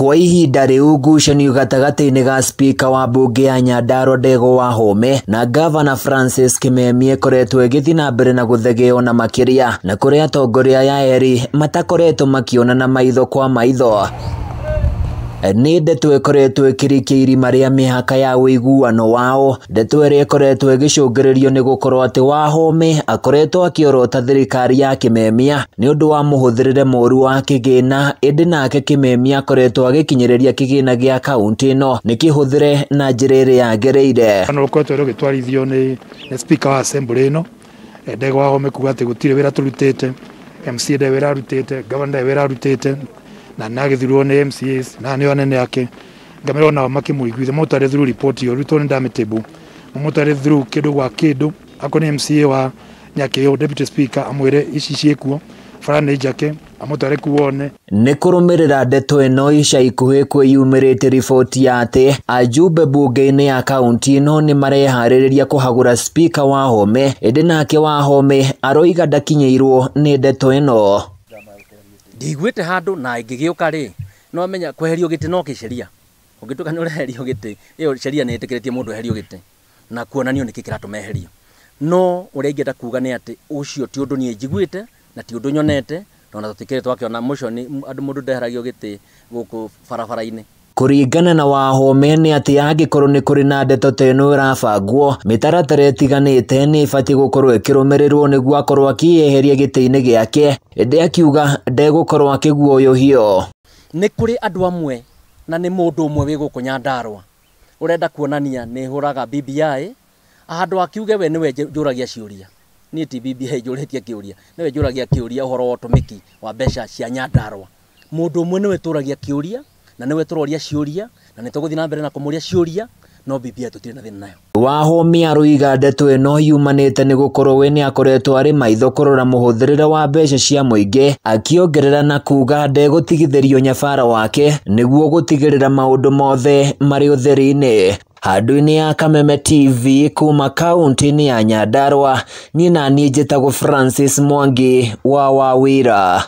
Kwa ihinda rĩu ngucanio gatagatĩ-inĩ ga spika wa mbunge ya Nyandarua Ndegwa Wahome na gavana Francis Kimemia ĩkoretwo ĩgĩthiĩ na mbere na gũthegeo na makĩria, na kũrĩa atongoria aya erĩ matakoretwo makĩonana maitho kwa maitho. Nĩ ndeto ĩkoretwo ĩkĩrikia irima rĩa mĩhaka ya ũiguano wao, ndeto ĩrĩa ĩkoretwo ĩgĩcũngĩrĩrio nĩ gũkorwo atĩ Wahome akoretwo akĩorota thirikari ya Kimemia nĩ ũndũ wa mũhũthĩrĩre mũru wa kĩgĩna, ĩndĩ nake Kimemia akoretwo agĩkinyĩrĩria kĩgĩna gĩa kaũntĩ ĩno nĩ kĩhũthĩre na njĩra ĩrĩa yagĩrĩire. Kana ũkoretwo rũgĩtwarithio nĩ speaker wa assembly ĩno Ndegwa Wahome kuga atĩ gũtirĩ wĩra tũrutĩte, MCA ndarĩ wĩra arutĩte, governor ndarĩ wĩra arutĩte, na nagĩthurwo nĩ MCAs na nĩo anene ake ngamĩra onao makĩmũiguithia mamũtware through report ĩyo rĩu tondũ nĩndamĩtable mamũtware through kĩndũ gwa kĩndũ akorwo nĩ MCA wa Nyakĩũ deputy speaker amwĩre ici ciĩkuo bara nĩ njake amũtware kuo one. Nĩ kũrũmĩrĩra ndeto ĩno ica ikuhĩ kwĩyumĩrĩte riboti ya atĩ ajumbe bunge-inĩ ya kaũntĩ ĩno nĩ mareharĩrĩria kũhagũra spika Wahome, ĩndĩ nake Wahome aroiga ndakinyĩirwo nĩ ndeto ĩno. Ndiguĩte handũ na ĩngĩgĩũka rĩ no amenya kweherio gĩtĩ no kĩsheria ũngĩtuĩka nĩ ũreherio gĩtĩ ĩyo sheria nĩ ĩtĩkĩrĩtie mũndũ eherio gĩtĩ na kuonanio nĩkĩ kĩratũma eherio. No ũrĩa ingĩenda kuga nĩ atĩ ũcio ti ũndũ niĩ njiguĩte na ti ũndũ nyonete na ona tũtikĩrĩ twakĩona motion andũ mũndũ ndeheragio gĩtĩ gũkũ barabara-inĩ. Kũringana na Wahome nĩ atĩ angĩkorwo nĩ kũrĩ na ndeto ta ĩno ĩrabangwo, mĩtaratara ĩtiganĩte nĩ ĩbatiĩ gũkorwo ĩkĩrũmĩrĩrwo nĩguo akorwo akĩyeheria gĩtĩ-inĩ gĩake, ĩndĩ akiuga ndegũkorwo akĩguoyohio. Nĩ kũrĩ andũ amwe na nĩ mũndũ ũmwe wĩ gũkũ Nyandarua ũrenda kuonania nĩ hũraga BBI handũ akiuge we nĩwe njũragia ciũria. Niĩ ti BBI njũrĩtie kĩũria, nĩwe njũragia kĩũria ũhoro wa ũtũmĩki wa mbeca cia Nyandarua. Mũndũ ũmwe nĩwe tũragia kĩũria na nĩwe tũroria ciũria na nĩ tũgũthiĩ na mbere na kũmũria ciũria, no BBI tũtirĩ na thĩna nayo. Wahome aroiga ndeto ĩno yumanĩte nĩ gũkorwo we nĩ akoretwo arĩ maitho kũrora mũhũthĩrĩre wa mbeca cia mũingĩ, akĩongerera na kuga ndegũtigithĩrio nyabara wake nĩguo gũtigĩrĩra maũndũ mothe marĩ ũtheri-inĩ. Handũ-inĩ ya Kameme TV kuma kaũntĩ-inĩ ya Nyandarua, niĩ na niĩ njĩtagwo Francis Mwangi wa Wawĩra.